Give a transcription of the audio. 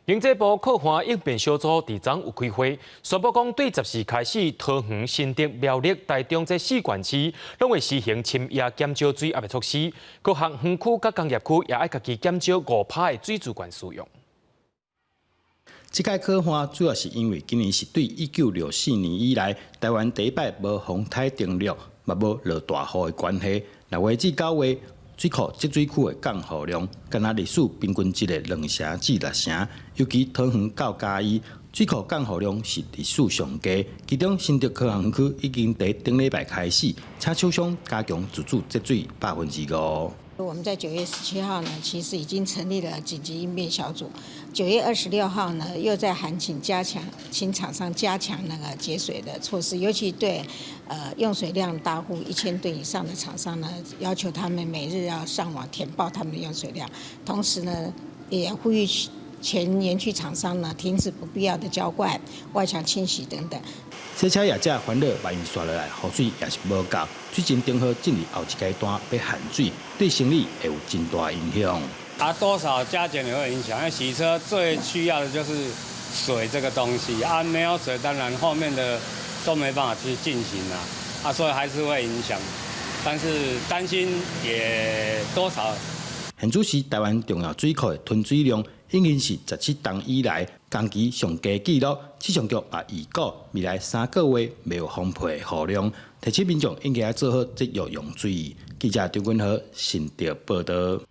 經濟部可旱應變小組佇昨有開會，宣布講對10時開始，桃園、新竹、苗栗、台中這四縣市攏會實行深夜減少水壓的措施。各項園區佮工業區也愛家己減少5%的水資源使用。這擺可旱主要是因為今年是對1964年以來，台灣第一擺無風颱登陸，嘛無落大雨的關係。6月至9月，水庫集水區的降雨量，干焦歷史平均值的2成至6成，尤其桃園到嘉義水庫降雨量是歷史上低。其中新竹科學園區已經佇頂禮拜開始，請廠商加強自主節水5%。我們在9月17號呢，其實已經成立了緊急應變小組。9月26號呢，又在函請加強，請廠商加強那個節水的措施，尤其對用水量大戶1000噸以上的廠商呢，要求他們每日要上網填報他們的用水量。同時呢，也呼籲全園區廠商呢，停止不必要的澆灌、外牆清洗等等。洗車業者煩惱，萬一瀉落來，雨水也是無夠，水浸頂好進入後一階段欲限水，對生理會有真大影響。啊，多少加減也會影響，因為洗車最需要的就是水這個東西啊，沒有水，當然後面的都沒辦法去進行啦，啊，所以還是會影響，但是擔心也多少。現此時台灣重要水庫的吞水量已經是17冬以來同期上低紀錄。氣象局也預告未來3個月袂有豐沛的雨量，提醒民眾應該做好節約用水。記者張君和新竹報導。